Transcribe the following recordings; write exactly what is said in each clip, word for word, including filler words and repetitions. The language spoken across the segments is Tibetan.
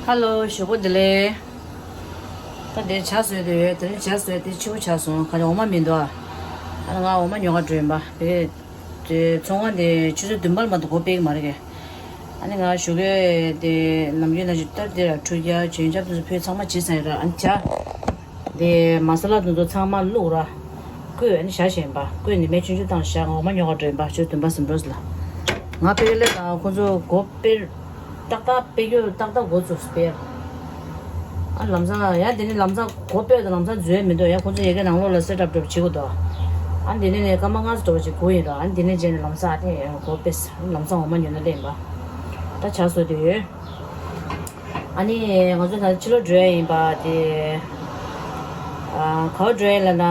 ཧ་ལོ། ཞོགས་པ་བདེ་ལེགས། ད་དེ་ཇ་བཟོས་བསྡད་ཡོད། དེ་རིང་ཇ་བཟོས་ཏེ་ཕྱི་པོ་ཆགས་སོང་། ག་རེ་འོ་མ་མི་འདུག་ཨ། ཨ་ང་འོ་མ་ཉོ་ག་འགྲོ་ཡིན་པ། བེ་དེ་ཚོང་ཁང་དེ་ཆུ་ཚོད་བདུན་པར་མ་གཏོགས་སྒོ་ཕྱེ་གི་མ་རེད་གི། ཨ་ནི་ང་ཞོགས་ཀས་དེ་ནམ་རྒྱུན་ནང་བཞིན་ལྟར་དེ་ར་ཕྲུ་གུ་ཡ་ཇོན་ཆབ་དེ་ཚོ་ཕུད་ཚང་མ་བྱས་ཚར་ཡོད་ར། ཨ་ནི་ཇ། དེ་མ་ས་ལ་དེ་ཚོ་ཚང་མ་བླུགས་ར། བསྐོལ་ཨ་ནི་བཞག་བཞིན་པ། བསྐོལ་ནི་མེ་ཆུང་ཆུང་བཏང་བཞག་འོ་མ་ཉོ་ག་འགྲོ་ཡིན་པ། ཆུ་ཚོད་བདུན་པ་ཟིན་འགྲོ་ཟེར་ལ། ང་ཕ་གི་སླེབས་དང་ཁོ་ཚོ་སྒོ་ཕྱེ། ཏག་ཏག་ཕྱེ་རྒྱུ་ཏག་ཏག་འགོ་བཙུགས་སོང་ཕྱེ། ཨ་ལམ་སང་ཡ་དེ་ནི་ལམ་སང་སྒོ་ཕྱེ་དང་ལམ་སང་འཛུལ་ཡ་མི་འདུག་ཡ། ཁོ་ཚོ་ཡ་གི་ནང་ལོགས་ལ་སེ་ཊབ་འགྲོ་བྱེད་དགོས་འདུག་ཨ་དེ་ནི་ནས་སྐར་མ་ལྔ་ཙམ་འགྲོ་བ་ཅིག་སྒུག་ཡིན་ར། ཨ་དེ་ནི་རྗེས་ནས་ལམ་སང་ཨ་དེ་སྒོ་ཕྱེ། ཨ་ལམ་སང་འོ་མ་ཉོ་ན་སླེབས་ཡིན་པ། ད་ཇ་བཟོས་བསྡད་ཡོད། ཨ་ནི་ང་ཚོ་ད་ཕྱི་ལོགས་འགྲོ་ཡ་ཡིན་པ་དེ། ཨ་ག་པར་འགྲོ་ཡ་ཡིན་ལབ་ན།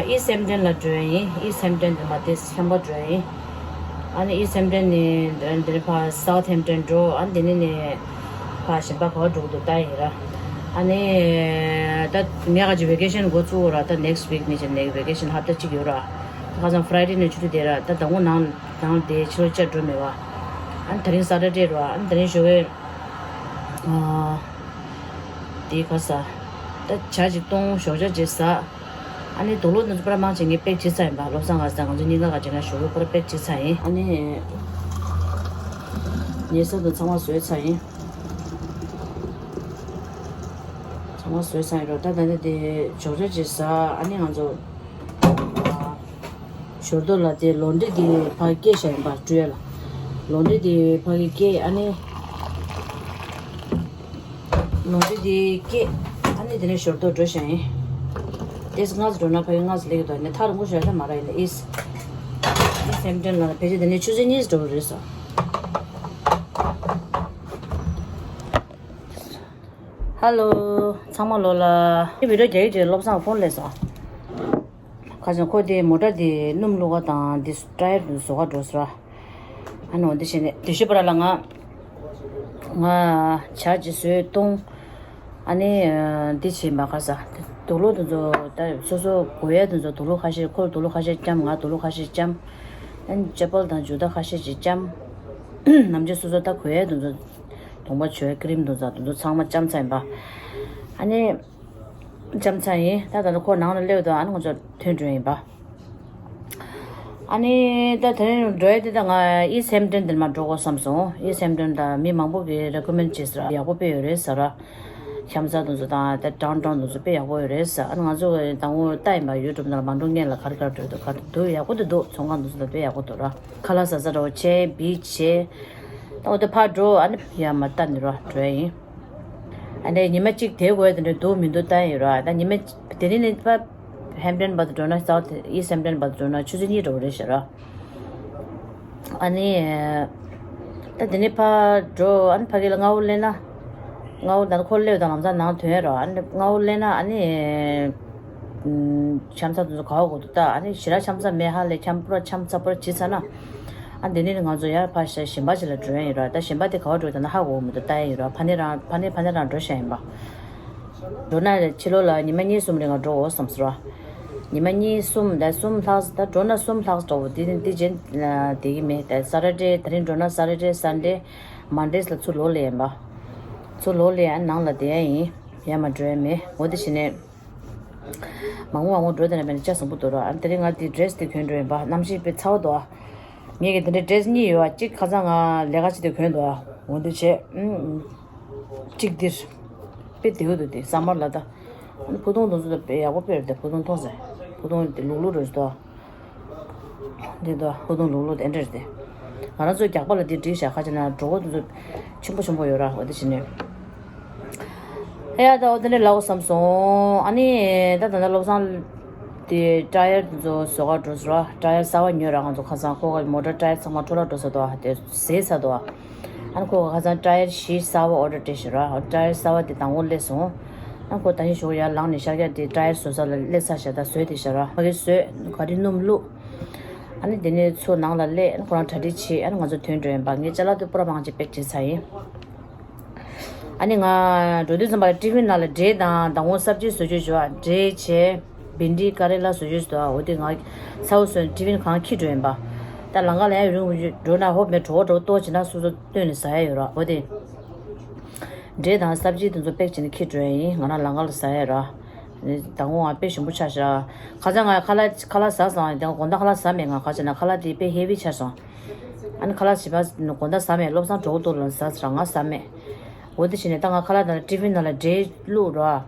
ཨི་སི་ཧེམ་ཊོན་ལ་འགྲོ་ཡ་ཡིན། ཨི་སི་ཧེམ་ཊོན་དེ་མ་དེ་ལྷན་པ་འགྲོ་ཡ་ཡིན། ཨ་ནི་ཨི་སི་ཧེམ་ཊོན་ནས་འདི་འདི་ནས་ཕར་སའུ་ཐི་ཧེམ་ཊོན་འགྲོ། ཨ་ནི་དེ་ནས་ནས་ཕར་གཞན་པ་ག་པར་འགྲོ་གི་འདུག་ལྟ་ཡ་ཡིན་ར། ཨ་ནི་ད་ངས་ག་ཅིག་ཝེ་ཀེ་ཤན་འགོ་བཙུགས་ར། ད་ནེག་སི་ཊི་ཝིག་ནས་བྱས་ནས་ཝེ་ཀེ་ཤན་ཧབ་ཏ་གཅིག་ཡོད་ར། ད་ཁ་སང་ཕ་རའི་ཌེ་ནས་ཆུ་ཚོད་དེ་ར། ད་ཟླ་ངོ་ནང་ནང་དེ་ཕྱི་ལོགས་བཅར་འགྲོ་མེད་པ། ཨ་ནི་དེ་རིང་སེ་ཊར་ཌེ་ར། ཨ་ནི་དེ་རིང་ཞོགས་ཀས། ཨ། དེ་ག་ས། ད་ཇ་ཅིག་བཏུང་། ཞོགས་ཇ་ཅིག་ཟ། ཨ་ནི་དུག་ལོག་དེ་ཚོ་པར་མང་ཆེ་ངས་པེག་བྱས་ཚར་ཡིན་པ། བློ་བཟང་ང་ཚོ་ང་ཚོ་གཉིས་ཀ་ག་ཅིག་ང་ཞོགས་པ་པར་པེག་བྱས་ཚར་ཡིན། ཨ་ནི་ཉལ་ས་དང་ཚང་མ་བཟོས་ཚར་ཡིན། ཚང་མ་བཟོས་ཚར་ཡིན་རོ། ད་ད་ནི་དེ་ཞོགས་ཇ་ཅིག་ཟ། ཨ་ནི་ང་ཚོ། ཨ། ཞོར་དུ་ལ་དེ་ལོན་ཌི་དེ་ཕར་སྐྱེལ་བཞག་ཡིན་པ། སྤྲོད་ལ། ལོན་ཌི་དེ་ཕ་གི་སྐྱེལ། ཨ་ནི་ལོན་ཌི་དེ་སྐྱེལ། ཨ་ནི་དེ་ནས་ཞོར་དུ་འགྲོ་བཞག་ཡིན། དེ་སྔ་ཙམ་འགྲོ་ན་ཕ་གི་སྔ་ཙམ་སླེབས་ཀྱི་འདུག་ནས་ཐག་རིང་པོ་ཞིག་ཡོད་ད་མ་ར། ཡིན་ན་ཨིས་ཨིས་ཧེམ་ཊོན་ལ་ཕལ་ཆེར་དེ་ནས་ཆུ་ཚོད་གཉིས་འགྲོ་གི་རེད་ཟེར། ཧ་ལོ། ཚང་མ་ལོ་ལ། དེ་བི་ཌིའོ་རྒྱག་གི་རྗེས་བློ་བཟང་ཕོན་སླེབས་སོང་། ཁ་སང་ཁོ་དེ་མོ་ཊ་དེ་སྣུམ་བླུགས་པ་དང་དེ་ཊ་ཡར་དེ་བཟོ་ག་འགྲོ་ཟེར། ཨ་ནི་འོ་དེ་བྱས་ནས་དེ་ཤོད་པ་ར་ལ་ང་ང་ཇ་ཅིག་བཟོས་བཏུང་། ཨ་ནི་འདི་བྱས་པ་ཁ་ས་དུག་ལོག་དེ་ཚོ་ད་སོ་སོ་དགོས་ཡ་དེ་ཚོ་དུག་ལོག་ཁ་ཤས། ཁོར་དུག་ལོག་ཁ་ཤས་བཅམ། ང་དུག་ལོག་ཁ་ཤས་བཅམ། ཨ་ནི་ཅ་པལ་དང་ཇུ་ཏ་ཁ་ཤས་ཅིག་བཅམ། ནམ་རྒྱུན་སོ་སོ་ད་དགོས་ཡ་དེ་ཚོ་གདོང་པ་བྱོས་ཀི་རིམ་དེ་ཚོ་དེ་ཚོ་ཚང་མ་བཅམ་ཚར་ཡིན་པ། ཨ་ནི། བཅམ་ཚར་ཡིན། ད་ད་ལྟ་ཁོ་ནང་ལ་སླེབས་འདུག་ཨ་ནི་ང་ཚོ་ཐོན་འགྲོ་ཡིན་པ། ཨ་ནི་ད་དེ་རིང་འགྲོ་ཡ་དེ་ད་ང་ཨིས་ཧེམ་ཊོན་དེར་མར་འགྲོ་དགོས་བསམ་སོང་། ཨིས་ཧེམ་ཊོན་ད་མི་མང་པོ་གིས་རེ་ཀོ་མེན་ཌི་བྱས་ཟེར། ཡག་པོ་དཔེ་ཡོད་རེད་ཟེར། ཤམ་ས་དེ་ཚོ་དང་ད་ཌའུན་ཊའུན་དེ་ཚོ་དཔེ་ཡག་པོ་ཡོད་རེད་ཟེར། ཨ་ནི་ང་ཚོ་དང་པོ་ལྟ་ཡིན་པ། ཡུ་ཊུབ་ནང་ལ་མ་འགྲོ་སྔོན་ལ་ག་རེ་ག་རེ་འགྲོ་འདུག་ག་རེ་འདུག་ཡག་པོ་དེ་འདུག་ཚོང་ཁང་དེ་ཚོ་ད་དཔེ་ཡག་པོ་འདུག་ར། ཁ་ལག་ཟ་ས་འདྲ་བོ་བྱས་བི་ཆི་བྱས། ད་འོ་དེ་ཕར་འགྲོ། ཨ་ནི་ཡར་མར་ལྟ་ནི་ར་འགྲོ་ཡ་ཡིན། ཨ་ནི་ཉི་མ་གཅིག་དེ་དགོས་དེ་འདྲ་འདུག་མི་འདུག་ལྟ་ཡིན་ར། ད་ཉི་མ་དེ་རིང་ནི་ཕ་ཧེམ་ཊོན་བར་དུ་འགྲོ་ན། སའུ་ཐི་ཨིས་ཧེམ་ཊོན་བར་དུ་འགྲོ་ན་ཆུ་ཚོད་གཉིས་འགྲོ་གི་རེད་ཤག་ར། ཨ་ནི་ད་དེ་ནས་ཕར་འགྲོ། ཨ་ནི་ཕ་གི་ལ་སྔ་པོ་སླེབས་ན། སྔ་པོ་ད་ཁོ་སླེབས་དང་ལམ་སང་ནང་ཐོན་ར། ཨ་ནི་སྔ་པོ་སླེབས་ན་ཨ་ནི། ཨུམ། འཆམ་ས་དེ་ཚོ་ག་པར་དགོས་འདུག་ལྟ། ཨ་ནི་ཞེ་དྲག་འཆམ་ས་མེད། ཧ་ལས་འཆམ་པོ་ར་འཆམ་ཚ་པོ་ར་བྱས་ཚར་ན། ཨ་འདི་ནས་ང་ཚོ་ཡར་ཕར་ཞིང་པ་ཅིག་ལ་འགྲོ་ཡ་ཡིན་ར། ད་ཞིང་པ་དེ་ག་པར་འགྲོ་ད་ན་ཧ་གོ་མི་འདུག་ལྟ་ཡ་ཡིན་ར། ཕ་ནས་རང་ཕ་ནས་ཕ་ནས་རང་འགྲོ་བཞག་ཡིན་པ། འགྲོ་ན་ཕྱི་ལོགས་ལ་ཉི་མ་གཉིས་གསུམ་རིང་ང་འགྲོ་འོ་བསམ་སོང་ར། ཉི་མ་གཉིས་གསུམ། ད་གསུམ་ལྷག་ད་འགྲོ་ན་གསུམ་ལྷག་འགྲོ་འོ། འདི་འདི་རྗེས་བསྡད་ཀྱི་མེད། ད་སེ་ཊར་ཌེ་དེ་རིང་འགྲོ་ན་སེ་ཊར་ཌེ་སན་ཌེ་མན་ཌེ་ལ་ཚུར་ལོག་སླེབས་ཡིན་པ། ཚུར་ལོག་སླེབས། ཨ་ནང་ལ་བསྡད་ཡ་ཡིན། ཡར་མར་འགྲོ་ཡ་མེད། འོ་དེ་བྱས་ནས། མང་པོ་མང་པོ་འགྲོ་དེ་ནས་མེད་ན་ལྕགས་ཟམ་པོ་འདུག་ར། ཨ་དེ་རིང་ང་དེ་ཌི་རེ་སི་དེ་གྱོན་འགྲོ་ཡིན་པ། གནམ་གཤིས་དཔེ་ཚ་བོ་འདུག་ཨ། ངས་ཀྱི་དེ་འདྲའི་ཌི་རེ་སི་གཉིས་ཡོད་ཨ། གཅིག་ཁ་སང་ང་ལས་ཀ་བྱེད་དུས་གྱོན་འདུག་ཨ། འོ་འདི་བྱས། ཨུམ། གཅིག་འདིར། དཔེ་བདེ་པོ་འདུག་དེ་ས་མར་ལ་ད། ཨ་ནི་ཕུ་ཐུང་དེ་ཚོ་ད་དཔེ་ཡག་པོ་དཔེ་རེད་དེ། ཕུ་ཐུང་མཐོང་ཟེར། ཕུ་ཐུང་དེ་ལུག་ལུག་རེད་འདུག་ཨ། འདི་འདུག་ཕུ་ཐུང་ལུག་ལུག་དེ་འདྲ་རེད་དེ། ང་རང་ཚོའི་རྒྱགས་པ་ལ་འདི་སྒྲིག་བཞག་ཁ་ཅིག་ན་གྲོད་ཁོག་དེ་ཚོ་ཆེན་པོ་ཆེན་པོ་ཡོད་ར། འོ་དེ་བྱས་ནས། ཨེ་ཡ་ད་འོ་དེ་འདྲ་ལབ་དགོས་བསམ་སོང་། ཨ་ནི་ད་ད་ལྟ་བློ་བཟང་དེ་ཊ་ཡར་དེ་ཚོ་བཟོ་གར་འགྲོ་ཟེར་ར། ཊ་ཡར་གསར་པ་ཉོས་ར། ང་ཚོ་ཁ་སང་ཁོ་གི་མོ་ཊ་ཊ་ཡར་ཚང་མ་འཕྲོ་བརླག་འགྲོ་ས་འདུག་ཨ། དེ་ཟས་ཚར་འདུག་ཨ། ཨ་ནི་ཁོ་ཁ་སང་ཊ་ཡར་བཞི་གསར་པ་ཨོ་ཌར་སྤྲད་ཤག་ར། ཊ་ཡར་གསར་པ་དེ་དང་པོ་སླེབས་སོང་། ཨ་ཁོ་ད་ནི་ཞོགས་ཡར་ལངས་ནས་ཤར་རྒྱག་དེ་ཊ་ཡར་བཟོ་ས་ལ་སླེབས་ཚར་ཤག་ད་བཟོས་དེ་ཤག་ར། ཕ་གི་བཟོས་ག་རེ་སྣུམ་བླུགས། ཨ་ནི་དེ་ནས་ཚུར་ནང་ལ་སླེབས། ཨ་ནི་ཁོ་རང་གྲ་སྒྲིག་བྱས། ཨ་ནི་ང་ཚོ་ཐོན་འགྲོ་ཡིན་པ། ངས་ཅ་ལག་དེ་པུ་ར་མང་ཆེ་པེག་བྱས་ཚར་ཡིན། ཨ་ནི་ང་འགྲོ་དུས་ཙམ་པ་ལ་ཊི་ཕིན་ནང་ལ་འབྲས་དང་མདང་དགོང་སབ་ཇི་བཟོ་རྒྱུ་བྱས། འབྲས་བྱས། བིན་འབྲི་ཀ་རེ་ལ་བཟོ་རྒྱུ་བྱས། འོ་དེ་ང་ཚ་བོ་བཟོས་ནས་ཊི་ཕིན་གང་འཁྱེར་འགྲོ་ཡིན་པ། ད་ལམ་ཁ་ལ་ཡང་ཡུན་རིང་པོ་འགྲོ་ན་ཧོབ་མེད་གྲོད་ཁོག་འགྲོ་ལྟོགས་བྱས་ན་སོ་སོ་བཏོན་ནས་ཟ་ཡ་ཡོད་ར། འོ་དེ་འབྲས་དང་སབ་ཇི་དེ་ཚོ་པེག་བྱས་ནས་འཁྱེར་འགྲོ་ཡ་ཡིན། ང་རང་ལམ་ཁ་ལ་ཟ་ཡ་ར། ཨ་ནི་མདང་དགོང་ང་དཔེ་ཞིམ་པོ་ཆགས་ཤག་ཁ་སང་ང་ཁ་ལག་ཁ་ལག་ཟ་སོང་། ཨ་ནི་དེ་དགོང་དག་ཁ་ལག་ཟ་མེད། ང་ག་བྱས་ན་ཁ་ལག་དེ་དཔེ་ཧེ་བི་ཆགས་སོང་། ཨ་ནི་ཁ་ལག་བྱིས་པ་དགོང་དག་ཟ་མེད། བློ་བཟང་གྲོད་ཁོག་ལྟོགས་ལ་ཟ་ཟེར་ང་ཟ་མེད། འོ་དེ་བྱས་ནས་ད་ང་ཁ་ལག་དང་ཊི་ཕིན་ནང་ལ་འབྲས་བླུགས་ར།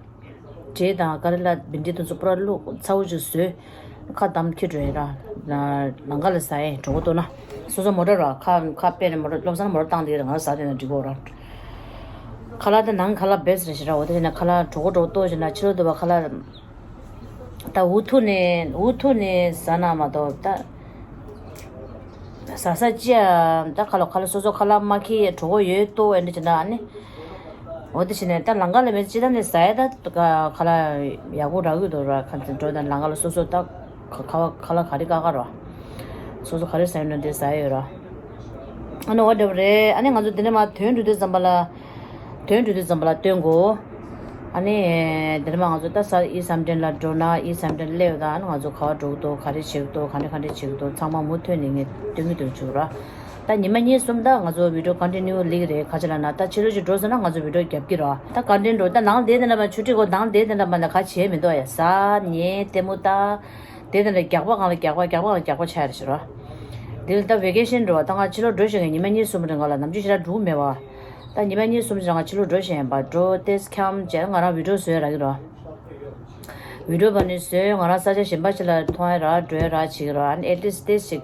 འབྲས་དང་ཀ་རེ་ལ་བིན་འབྲི་དེ་ཚོ་པུ་ར་བླུགས། ཚ་བོ་ཅིག་བཟོས། ཁ་བསྡམས་འཁྱེར་འགྲོ་ཡིན་ར། ལམ་ཁ་ལ་ཟ་ཡིན། གྲོད་ཁོག་ལྟོགས་ན། སོ་སོ་མོ་ཊ་ར། ཁ་ཁ་དཔེ་ནས་མོ་ཊ་བློ་བཟང་མོ་ཊ་བཏང་དེ་ར། ང་ཟ་དེ་ན་འགྲིག་གོ་ར། ཁ་ལག་དེ་ནང་ཁ་ལག་བེ་སི་རེད་ཤག་ར། འོ་དེ་བྱས་ན་ཁ་ལག་གྲོད་ཁོག་གྲོད་ཁོག་ལྟོགས་བྱས་ན་ཕྱི་ལོགས་དུ་བ་ཁ་ལག་ད་འུ་ཐུག་ནས་འུ་ཐུག་ནས་ཟ་ན་མ་གཏོགས་ད། ཟ་ས་ཅི་ཡ་ད་ཁ་ལོ་ཁ་ལོ་སོ་སོ་ཁ་ལག་མ་ཁེ་གྲོད་ཁོག་ཡོད་ལྟོ་ཨེ་འདྲ་ཅི་འདྲ་ཨ་ནི། འོ་དེ་བྱས་ནས་ད་ལམ་ཁ་ལ་མེད་ཅི་ད་ནས་ཟ་ཡ་ད་ཁ་ལག་ཡག་པོ་རག་གི་འདུག་ར། ཁ་འཛིན་འགྲོ་དང་ལམ་ཁ་ལ་སོ་སོ་ད་ཁ་ཁ་ཁ་ལག་ག་རེ་དཀའ་ཁ་ར། སོ་སོ་ག་རེ་ཟ་ཡོད་ན་དེ་ཟ་ཡ་ཡོད་ར། ཨ་ནི་འོ་འདྲ་པོ་རེད། ཨ་ནི་ང་ཚོ་འདི་ནས་མར་ཐོན་འགྲོ་དུས་ཙམ་པ་ལ། ཐོན་འགྲོ་དུས་ཙམ་པ་ལ་སྟོན་དགོས། ཨ་ནི། འདི་ནས་མར་ང་ཚོ་ད་ས་ཨི་སམ་ཏན་ལ་འགྲོ་ན་ཨི་སམ་ཏན་སླེབས་ཡོད་ད། ཨ་ནི་ང་ཚོ་ག་པར་འགྲོ་གི་འདུག་ག་རེ་བྱེད་ཀྱི་འདུག་ག་འདྲ་ག་འདྲ་བྱེད་ཀྱི་འདུག་ཚང་མ་མུ་མཐུད་ནས་ངས་སྟོན་གྱི་འདུག་བཅུག་ར། ད་ཉི་མ་གཉིས་གསུམ་ད་ང་ཚོ་བི་ཌིའོ་ཀོན་ཊི་ནིའུ་ལིག་རེད། ག་ཅི་ལབ་ན་ད་ཕྱི་ལོགས་ཅིག་འགྲོ་ཟེར་ན་ང་ཚོ་བི་ཌིའོ་རྒྱབ་ཀྱི་ར། ད་ཀོན་ཊེན་འགྲོ་ད་ནང་བསྡད་དེ་འདྲ་མ་ཆུ་ཁྲིད་གོ་ནང་བསྡད་དེ་འདྲ་མ་ན་ག་བྱེད་མི་འདུག་ཡ། ཟ་ཉལ་ལྟད་མོ་ལྟ། དེ་དེ་འདྲ་རྒྱག་པ་གང་ལ་རྒྱག་པ་རྒྱག་པ་གང་ལ་རྒྱག་པ་ཆགས་ཡ་རེད་ཤག་ར། འདི་ལ་ད་ཝེ་ཀེ་ཤན་འགྲོ་བ་ད་ང་ཕྱི་ལོགས་འགྲོ་ཞིག་གི་ཉི་མ་གཉིས་གསུམ་རིང་ག་ལ་ནམ་རྒྱུན་ཞེ་དྲག་འགྲོ་མེད་བ། ད་ཉི་མ་གཉིས་གསུམ་ཞིག་ང་ཕྱི་ལོགས་འགྲོ་བཞིན་ཡིན་པ། འགྲོ་ཏེས་འཁྱམ་བྱས་ང་རང་བི་ཌིའོ་བཟོས་རག་གི་ར། བི་ཌིའོ་བ་ནི་བཟོས་ང་རང་ས་ཆ་གཞན་པ་ཞིག་ལ་མཐོང་ཡ་ར་འགྲོ་ཡ་ར་བྱེད་ཀྱི་ར། ཨ་ནི་ཨེ་ཊི་ལིསི་ཊི་ཏེས་ཞིག་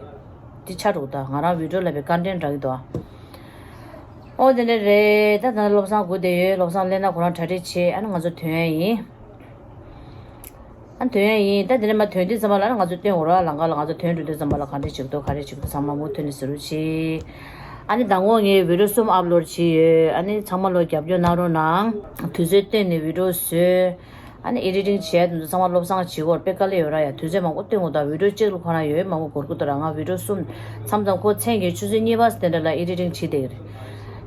དེ་ཆགས་འགྲོ་གི་ད་ང་རང་བི་ཌིའོ་ལ་བའི་ཀོན་ཊེན་རག་གི་འདུག་ཨོ་དེ་འདྲ་རེད། ད་ད་བློ་བཟང་སྒུག་བསྡད་ཡོད། བློ་བཟང་སླེབས་ན་ཁོ་རང་གྲ་སྒྲིག་བྱེད། ཨ་ནི་ང་ཚོ་ཐོན་ཡ་ཡིན། ཨ་ཐོན་ཡ་ཡིན། ད་དེ་ནས་མར་ཐོན་དུས་ཙམ་པ་ལ་ང་ཚོ་སྟོན་འོ་ར། ལམ་ཁ་ལ་ང་ཚོ་ཐོན་འགྲོ་དུས་ཙམ་པ་ལ་ག་འདྲ་བྱེད་ཀྱི་འདུག་ག་རེ་བྱེད་ཀྱི་འདུག་ཚང་མ་མུ་མཐུད་ནས་གཟིགས་རོགས་གྱིས། ཨ་ནི་མདང་དགོང་ངས་བི་ཌིའོ་གསུམ་ཨབ་ལོཌ་བྱས་ཡོད། ཨ་ནི་ཚང་མ་ལོ་རྒྱབ་སྐྱོར་གནང་རོགས་གནང་། དུས་ཚོད་བཏོན་ནས་བི་ཌིའོ་བཟོས། ཨ་ནི་ཨེ་ཌི་ཊིང་བྱས་དུས་ཚང་མ་བློ་བཟང་བྱེད་དགོས་དཔེ་དཀའ་ལས་ཡོད་ར་ཡ། དུས་ཚོད་མང་པོ་བཏོན་དགོས་ད། བི་ཌིའོ་གཅིག་ལ་ཁོ་རང་ཡོད་མང་པོ་འགོར་གྱི་འདུག་ར། ང་བི་ཌིའོ་གསུམ་མཚམས་མཚམས་ཁོ་མཚན་གྱི་ཆུ་ཚོད་གཉིས་པ་དེ་འདྲ་ལ་ཨེ་ཌི་ཊིང་བྱེད་བསྡད་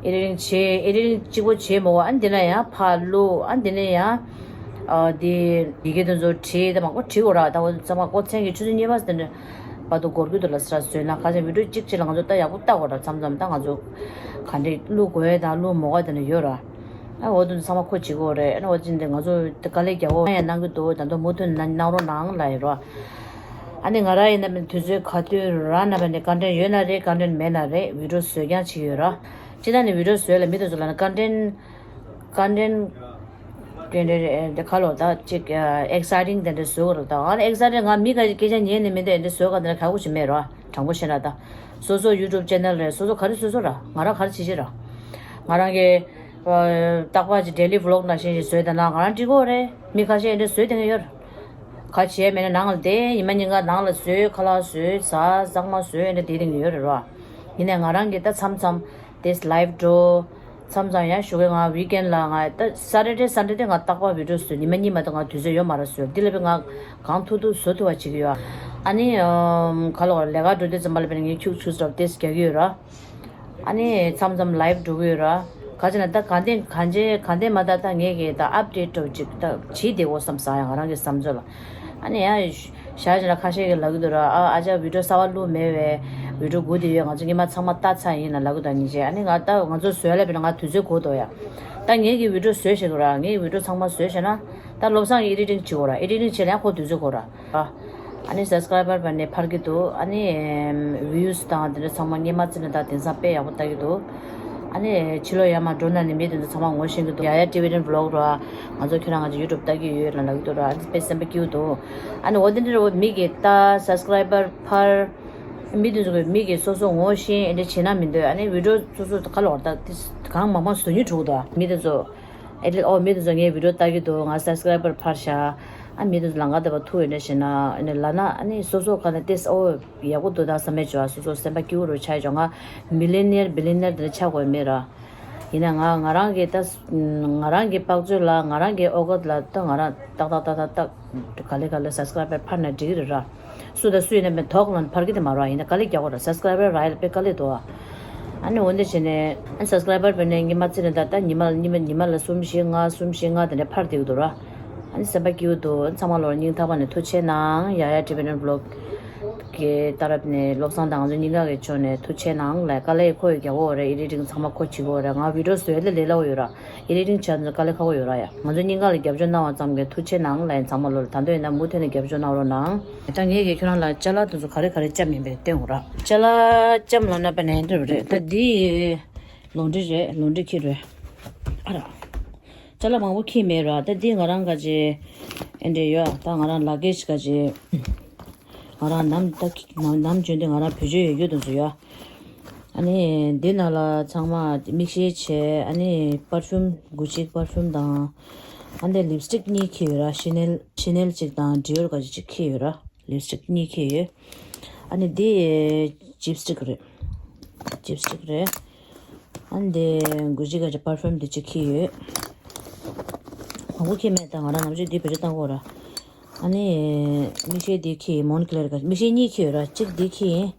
ཀྱི་རེད། ཨེ་ཌི་ཊིང་བྱེད། ཨེ་ཌི་ཊིང་གཅིག་པོ་བྱེད་མ་དགོས། ཨ་ནི་འདི་ན་ཡང་ཕར་བླུགས། ཨ་ནི་འདི་ན་ཡང་། ཨ་འདི་ཡི་གེ་དེ་ཚོ་བྲིས་ད་མང་པོ་བྲིས་དགོས་ར། ད་འོ་ཚང་མ་ཁོ་མཚན་གྱི་ཆུ་ཚོད་གཉིས་པ་དེ་འདྲ་བར་དུ་འགོར་གྱི་འདུག་ལ་སྲ་བཟོས་ན་ཁ་སང་བི་ཌིའོ་གཅིག་བྱེད་ལ་ང་ཚོ་ད་ཡག་པོ་ལྟ་དགོས་ར། མཚམས་མཚམས་ད་ང་ཚོ་ག་འདྲས་བླུགས་དགོས་དང་བླུགས་མ་དགོས་དེ་འདྲ་ཡོད་ར། ཨ་འོ་དེ་ཚོ་ཚང་མ་ཁོ་བྱེད་དགོས་རེད། ཨ་ནི་འོ་ཅི་འདི་ང་ཚོ་དཀའ་ལས་རྒྱག་དགོས་ཡང་གནང་གི་འདུག་ད་དུང་མུ་མཐུད་ནས་གནང་རོགས་གནང་ལབ་ཡོད་ར། ཨ་ནི་ང་རང་ཡིན་ན་མིན་དུས་ཚོད་ག་དུས་རང་ན་བ་ནས་ཀོན་ཊེན་ཡོད་ན་རེད། ཀོན་ཊེན་མེད་ན་རེད། བི་ཌིའོ་བཟོས་རྐྱང་བྱེད་ཀྱི་ཡོད་ར། སྤྱིར་བཏང་ནས་བི་ཌིའོ་བཟོས་ལ་མི་དེ་ཚོ་ལ་ནི་ཀོན་ཊེན་ཀོན་ཊེན་དེ་འདྲ་ག་ལོ་ད་ཅིག་ཨེག་སའི་ཊིང་དེ་འདྲ་བཟོ་དགོས་རེད་ད། ཨ་ནི་ཨེག་སའི་ཊིང་ང་མི་ག་ཅིག་སྐད་ཆ་ཉན་ནས་མི་འདི་འདི་བཟོ་ག་དེ་འདྲ་ག་གོ་ཞིག་མེད་ར། དྲང་པོ་བཤད་ན་ད། སོ་སོ་ཡུ་ཊུབ་ཅེ་ནལ་རེད། སོ་སོ་ག་རེ་བཟོས་བཟོས་ར། ང་རང་ག་རེ་བྱེད་བྱེད་ར། ང་རང་གི་ཨ་རྟག་པར་གྱི་ཌེ་ལི་བི་ལོག་ནང་བཞིན་ཞིག་བཟོས་བསྡད་ན་ང་རང་འགྲིག་གི་རེད། མི་ཁ་ཤས་འདི་འདྲ་བཟོས་བསྡད་མཁན་ཡོད་རེད། ག་བྱས་མེད་ན་ནང་ལ་བསྡད་ཉི་མ་ཉིན་གང་ནང་ལ་བཟོས་ཁ་ལག་བཟོས་ཟ་གཙང་མ་བཟོས་འདི་འདྲ་བསྡད་མཁན་ཡོད་རེད་ར། ཡིན་ནའི་ང་རང་གིས་ད་མཚམས་མཚམས་དེ་ལའིབ་འགྲོ། མཚམས་མཚམས་ཡང་ཞོགས་ཀས་ང་ཝིག་ཨེན་ལ་ང་ད་སེ་ཊར་ཌེ་སན་ཌེ་དེ་ང་རྟག་པར་བི་ཌིའོ་བཟོས། ཉི་མ་གཉིས་མ་གཏོགས་ང་དུས་ཚོད་ཡོད་མ་རེད་བཟོས། འདི་ལ་བས་ང་གང་ཐུབ་ཐུབ་བཟོ་ཐུབ་པ་བྱེད་ཀྱི་ཡོད། ཨ་ནི་ཨམ་ག་ལོ་ལས་ཀ་འགྲོ་དུས་ཙམ་པ་ལ་བས་ངས་ཁྱུག་ཆུ་ཙམ་ཏེས་རྒྱག་གི་ཡོད་ར། ཨ་ནི་མཚམས་མཚམས་ལའིབ་འགྲོ་གི་ཡོད་ར། ག་ཅི་ན་ད་ག་འདི་གང་ཅི་ག་འདི་མ་ད་ད་ངས་གི་ད་ཨབ་ཌེཊ་འགྲོ་ཅིག་ད་བྱེད་བསྡད་འོ་བསམ་ས་ཡང་ང་རང་གི་བསམ་ཚོད་ལ། ཨ་ནི་ཡང་ཞག་ཅིག་ལ་ཁ་ཤས་ཀྱིས་ལབ་ཀྱི་འདུག་ར། ཨ་ཨ་ཅག་བི་ཌིའོ་གསར་པ་བླུགས་མེད་པས་བི་ཌིའོ་སྒུག་བསྡད་ཡོད། ང་ཚོ་སྔོན་མ་ཚང་མ་ལྟ་ཚར་ཡིན་ལ་ལབ་ཀྱི་འདུག་ཉིན་བྱེད། ཨ་ནི་ང་ད་ང་ཚོ་བཟོས་ལབ་པས་ན་ང་དུས་ཚོད་འགོར་འདུག་ཡ། ད་ངེད་ཀྱི་བི་ཌིའོ་བཟོས་བཞག་གི་ར། ངེད་ཀྱི་བི་ཌིའོ་ཚང་མ་བཟོས་བཞག་ན་ད་བློ་བཟང་གིས་ཨེ་ཌི་ཊིང་བྱེད་དགོས་ར། ཨེ་ཌི་ཊིང་བྱེད་ལ་ཡང་ཁོ་དུས་ཚོད་འགོར་ར། ཨ་ནི་སབ་སི་ཀ་རའི་བར་བར་ནས་འཕར་གྱི་འདུག་ཨ་ནི་བིའུ་སི་དང་དེ་འདྲ་ཚང་མ་སྔོན་མ་བརྩིས་ན་ད་དེང་སང་དཔེ་ཡག་པོ་ལྟ་གི་འདུག་ཨ་ནི་ཕྱི་ལོགས་ཡར་མར་འགྲོ་ན་ནི་མི་དེ་ཚོ་ཚང་མ་ངོ་ཤེས་ཀྱི་འདུག་ཡ་ཡ་ཊི་བི་ཊེན་བི་ལོག་ར། ང་ཚོ་ཁྱོད་རང་ང་ཚོ་ཡུ་ཊུབ་ལྟ་གི་ཡོད་ལ་ལབ་ཀྱི་འདུག་ར། ཨ་ནི་དཔེ་སེམས་པ་སྐྱིད་པོ་འདུག་ཨ་ནི་འོ་དེ་འདྲ་རེད་བ། མི་གི་ད་སབ་སི་ཀ་རའི་བར་འཕར། མི་དེ་ཚོ་གི་མི་གི་སོ་སོ་ངོ་ཤེས་ཨེ་འདྲ་བྱེད་ན་མི་འདོད། ཨ་ནི་བི་ཌིའོ་སོ་སོ་ག་ལོག་ད་དེ་གང་མང་མང་བཟོ་སྙིང་བྲོ་གི་འདུག་མི་དེ་ཚོ་ཨེ་ལེ་ཨོ་མི་དེ་ཚོ་ངའི་བི་ཌིའོ་ལྟ་གི་འདུག་ང་སབ་སི་ཀ་རའི་བར་འཕར་ཤག་ཨ་མི་དེ་ཚོ་ལམ་ཁ་དེ་བ་ཐུག་ཡོད་ན་ཞེ་ན་ཨ་ནི་ལབ་ན་ཨ་ནི་སོ་སོ་ག་ནས་ཏེས་ཨོ་ཡག་པོ་འདུག་ད་བསམ་པའི་བྱ་བ་སོ་སོ་སེམས་པ་སྐྱིད་པོ་རུ་ཆགས་ཡོང་། ང་མི་ལི་ནེར་བི་ལི་ནེར་དེ་འདྲ་ཆགས་དགོས་མེད་ར། ཡིན་ན་ང་ང་རང་གི་ད་ང་རང་གི་དཔག་ཚོད་ལ་ང་རང་གི་ཨོ་གོད་ལ་ད་ང་རང་ཏག་ཏག་ཏག་ཏག་ཏག་ག་ལེ་ག་ལེ་སབ་སི་ཀ་རའི་བར་འཕར་ན་འགྲིག་གི་རེད་ར། སུ་དང་སུ་ཡིན་ན་མེད་དོགས་ལ་འཕར་གི་དེ་མ་རེད། ཡིན་ན་དཀའ་ལས་རྒྱག་དགོས་ར། སབ་སི་ཀ་རའི་བར་རག་ཡ་ལ་དཔེ་དཀའ་ལས་འདུག་ཨ། ཨ་ནི་འོན་ཏེ་བྱས་ནས་ཨ་ནི་སབ་སི་ཀ་རའི་བར་བྱས་ནས་ཉི་མ་རྩིས་ནས་ད་ལྟ་ཉི་མ་ཉི་མ་ཉི་མ་ལ་གསུམ་བཞི་ལྔ་གསུམ་བཞི་ལྔ་དེ་འདྲ་འཕར་བསྡད་ཀྱི་འདུག་ར། ཨ་ནི་སེམས་པ་སྐྱིད་པོ་འདུག་ཚང་མ་ལོ་སྙིང་ཐག་པ་ནས་ཐུགས་རྗེ་གནང་། ཡ་ཡ་ཊི་བི་ནོར་བི་ལོག་གི་ལྟ་རབ་ནས་བློ་བཟང་དང་ང་ཚོ་གཉིས་ཀ་གི་ཕྱོགས་ནས་ཐུགས་རྗེ་གནང་ལ། དཀའ་ལས་ཁོ་ཡི་རྒྱག་གོ་རེད། ཨེ་ཌི་ཊིང་ཚང་མ་ཁོ་བྱེད་གོ་རེད། ང་བི་ཌི་ཡོ་བཟོས་ལས་ལས་སླ་པོ་ཡོད་ར། ཨེ་ཌི་ཊིང་བྱས་ན་དཀའ་ལས་ཁག་པོ་ཡོད་ར། ཡ་ང་ཚོ་གཉིས་ཀ་ལ་རྒྱབ་སྐྱོར་གནང་བ་ཙམ་གྱིས་ཐུགས་རྗེ་གནང་ལ། ཡིན་ཚང་མ་ལོ་ལ་ད་འདོད་ཡིན་ན་མུ་མཐུད་ནས་རྒྱབ་སྐྱོར་གནང་རོགས་གནང་། ད་ངས་ཀྱིས་ཁྱོད་རང་ལ་ཅ་ལག་དེ་ཚོ་ག་རེ་ག་རེ་བཅབ་མིན་པའི་སྟོན་འོ་ར། ཅ་ལག་བཅབ་ལབ་ན་པ་ནས་འདི་རེད། ད་འདི་ལོ་འདྲི་རེད། ལོ་འདྲི་ཁྱེར་རེད། ཨ་ར། ཅ་ལག་མང་པོ་ཁྱེར་མེད་ར། ད་འདི་ང་རང་ག་ཅེ་ཨེ་འདྲས་ཡོད། ད་ང་རང་ལ་གེ་ཇི་ག་ཅེ་ང་རང་ནམ་ད་ནམ་ནམ་འཇོན་དུས་ང་རང་བེད་སྤྱོད་ཡོད་རྒྱུ་དེ་ཚོ་ཡོད། ཨ་ནི་འདི་ནང་ལ་ཚང་མ་མིག་ཤེལ་བྱས། ཨ་ནི་པར་ཕིའུམ་གུ་ཅིག་པར་ཕིའུམ་དང་། ཨ་ནི་ལིབ་སི་ཊིག་གཉིས་ཁྱེར་ཡོད་ར། ཤེ་ནེལ་ཤེ་ནེལ་གཅིག་དང་ཌི་ཨོར་ག་ཅིག་ཁྱེར་ཡོད་ར། ལིབ་སི་ཊིག་གཉིས་ཁྱེར་ཡོད། ཨ་ནི་འདི་ལིབ་སི་ཊིག་རེད། ལིབ་སི་ཊིག་རེད། ཨ་ནི་འདི་གུ་ཅིག་ག་ཅིག་པར་ཕིའུམ་འདི་གཅིག་ཁྱེར་ཡོད། མང་པོ་ཁྱེར་མེད། ད་ང་རང་ནམ་རྒྱུན་འདི་བེད་སྤྱོད་གཏང་གོ་ར། ཨ་ནི་མིག་ཤེལ་འདི་ཁྱེར་ཡིན། མོན་ཀི་ལེར་ག་མིག་ཤེལ་གཉིས་ཁྱེར་ཡོད་ར། གཅིག་འདི་ཁྱེར་ཡིན།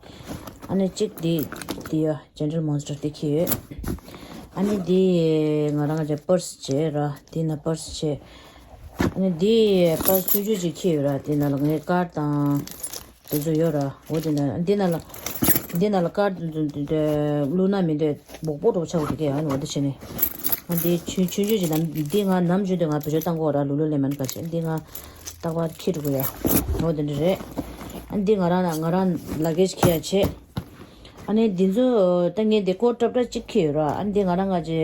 ཨ་ནི་གཅིག་འདི་འདི་ཡོད། ཇེན་ཊལ་མོན་སི་ཊར་འདི་ཁྱེར་ཡོད། ཨ་ནི་འདི་ང་རང་གི་པར་སི་བྱས་ར། འདི་ན་པར་སི་བྱས། ཨ་ནི་འདི་པར་སི་ཆུང་ཆུང་ཅིག་ཁྱེར་ཡོད་ར། འདི་ན་ལ་ངའི་ཀར་ཌི་དང་དེ་ཚོ་ཡོད་ར། འོ་དེ་ན་འདི་ན་ལ་འདི་ན་ལ་ཀར་ཌི་བླུགས་ན་མི་འདོད་སྦོག་སྦོག་འདྲ་པོ་ཆགས་འདུག་གས། ཨ་ནི་འོ་དེ་བྱས་ནས་ང་འདི་ཆུང་ཆུང་ཆུང་ཅིག་ནམ་འདི་ང་ནམ་རྒྱུན་དུ་ང་བེད་སྤྱོད་གཏང་གོ་ར། ལུ་ལུ་ལེ་མོན་ག་ཅེ་འདི་ང་རྟག་པར་ཁྱེར་འགྲོ་གི་ཡོད། འོ་དེ་འདྲ་རེད། ཨ་ནི་འདི་ང་རང་ང་རང་ལ་གེ་ཇི་ཁྱེར་ཡ་བྱས། ཨ་ནི་འདི་ཚོ་ད་ངས་འདི་ཀོ་ཊ་ཊ་ཊ་གཅིག་ཁྱེར་ཡོད་ར། ཨ་ནི་འདི་ང་རང་ང་ཅེ།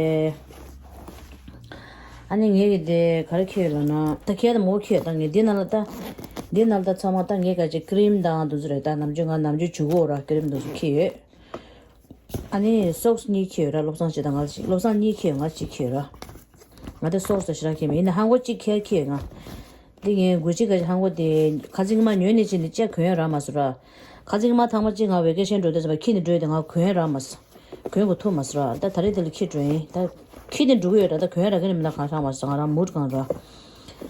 ཨ་ནི་ངས་ཀྱི་འདི་ག་རེ་ཁྱེར་ཡོད་ལབ་ན། ད་ཁྱེར་ད་མོ་ཁྱེར་ད་ངས་འདི་ནང་ལ་ད། འདི་ནང་ལ་ད་ཚང་མ་ད་ངས་ག་ཅེ་ཀི་རིམ་དང་འདི་ཚོ་རེད། ད་ནམ་རྒྱུན་ང་ནམ་རྒྱུན་བྱུག་གོ་ར། ཀི་རིམ་འདི་ཚོ་ཁྱེར་ཡོད། ཨ་ནི་སོག་སི་གཉིས་ཁྱེར་ཡོད་ར། བློ་བཟང་གཅིག་དང་ང་གཅིག་བློ་བཟང་གཉིས་ཁྱེར་ཡོད། ང་གཅིག་ཁྱེར་ཡོད་ར། ང་དེ་སོག་སི་ད་ཞེ་དྲག་ཁྱེར་མེད། ཡིན་ན་ཧང་གོ་གཅིག་ཁྱེར་ཁྱེར་ཡོད་ང་། འདི་ངས་དགུ་གཅིག་ག་ཅིག་ཧང་གོ་དེ་ཁ་ཚིག་མ་ཉོས་ནས་ཅི་ནས་ཅེ་གོན་རག་མ་སོང་ར། ཁ་ཚིག་མ་ཐང་མ་གཅིག་ང་ཝེ་ཀེ་ཤན་འགྲོ་དུས་ཙམ་པ་ཁྱེར་ནས་འགྲོ་ཡོད་དེ་ང་གོན་རག་མ་སོང་། གོན་དགོས་ཐུག་མ་སོང་ར། ད་ད་རེས་དེ་ལ་ཁྱེར་འགྲོ་ཡིན། ད་ཁྱེར་ནས་འགྲོ་གི་ཡོད་ར། ད་གོན་རག་གི་ནི་མི་ལ་གང་ཤང་མ་སོང་། ང་རང་མུར་གང་ར།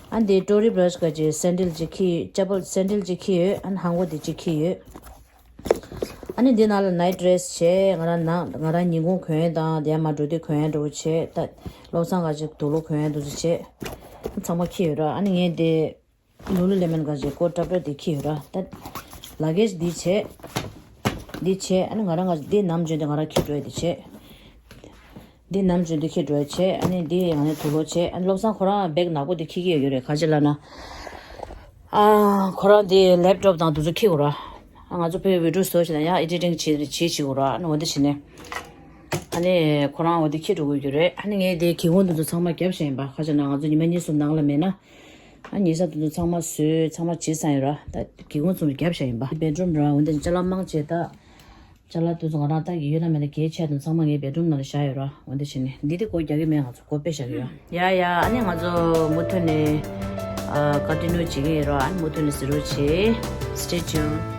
ཨ་འདི་ཊོ་རི་བྷ་ར་ཤི་ག་ཅིག་སེན་ཌལ་ཅིག་ཁྱེར་ཡོད། ཅ་པལ་སེན་ཌལ་ཅིག་ཁྱེར་ཡོད། ཨ་ནི་ཧང་གོ་དེ་ཅིག་ཁྱེར་ཡོད། ཨ་ནི་འདི་ནང་ལ་ནའིཊ་ཌི་རེ་སི་བྱས། ང་རང་ནང་ང་རང་ཉིན་གུང་གོན་ཡས་དང་དེ་ཡང་མ་འགྲོ་དུས་གོན་ཡས་འགྲོ་བྱས། ད་བློ་བཟང་ག་ཅིག་དུག་ལོག་གོན་ཡས་འདུག་སེ་བྱས། ཚང་མ་ཁྱེར་ཡོད་ར། ཨ་ནི་ངས་དེ་ལུ་ལུ་ལེ་མོན་ག་ཅིག་ཀོ་ཊ་ཊ་ཊ་དེ་ཁྱེར་ཡོད་ར། ད་ལ་གེ་ཇི་འདི་བྱས། འདི་བྱས། ཨ་ནི་ང་རང་ག་ཅིག་འདི་ནམ་རྒྱུན་དུ་ང་རང་ཁྱེར་འགྲོ་ཡས་དེ་བྱས། འདི་ནམ་རྒྱུན་དུ་ཁྱེར་འགྲོ་ཡས་བྱས། ཨ་ནི་འདི་ཡང་ནས་དུག་ལོག་བྱས། ཨ་ནི་བློ་བཟང་ཁོ་རང་བེག་ནག་པོ་དེ་ཁྱེར་གྱི་ཡོད་རེད། ག་ཅི་ལབ་ན། ཨ། ཁོ་རང་དེ་ལེབ་ཊོབ་དང་དེ་ཚོ་ཁྱེར་དགོས་ར། ཨ། ང་ཚོ་བོད་ཡིག་བི་ཌི་ཡོ་བཟོ་བྱས་ན་ཡང་ཨེ་ཌི་ཊིང་བྱེད་བྱེད་བྱེད་དགོས་ར། ཨ་ནི་འོ་དེ་བྱས་ནས། ཨ་ནི་ཁོ་རང་འོ་དེ་ཁྱེར་འགྲོ་དགོས་ཀྱི་རེད། ཨ་ནི་ངས་དེ་སྒེའུ་ཁུང་དེ་ཚོ་ཚང་མ་བརྒྱབ་བཞག་ཡིན་པ། ག་ཅི་ལབ་ན་ང་ཚོ་ཉི་མ་གཉིས་གསུམ་ནང་ལ་མེད་ན། ཨ། ཉལ་ས་དེ་ཚོ་ཚང་མ་བཟོས། ཚང་མ་བྱས་ཚར་ཡོད་ར། ད་སྒེའུ་ཁུང་ཚང་མ་བརྒྱབ་བཞག་ཡིན་པ། བེཌ་རུམ་ར། འོ་དེ་ཅ་ལག་མང་ཆེ་ད། ཅ་ལག་དེ་ཚོ་ང་རང་ལྟ་གི་ཡོད་ན་མེད་ན་གལ་ཆེ་དང་ཚང་མ་ངའི་བེཌ་རུམ་ནང་ལ་བཞག་ཡོད་ར། འོ་འདི་བྱས་ནས་འདི་དེ་སྒོ་རྒྱག་གི་མེད། ང་ཚོ་སྒོ་ཕྱེ་བཞག་གི་ཡོད། ཡ་ཡ། ཨ་ནི་ང་ཚོ་མུ་མཐུད་ནས་ཨ་ཀོན་ཊི་ནིའུ་བྱེད་ཀྱི་ཡིན་ར། ཨ་ནི་མུ་མཐུད་ནས་གཟིགས་རོགས་བྱེད། Stay tuned.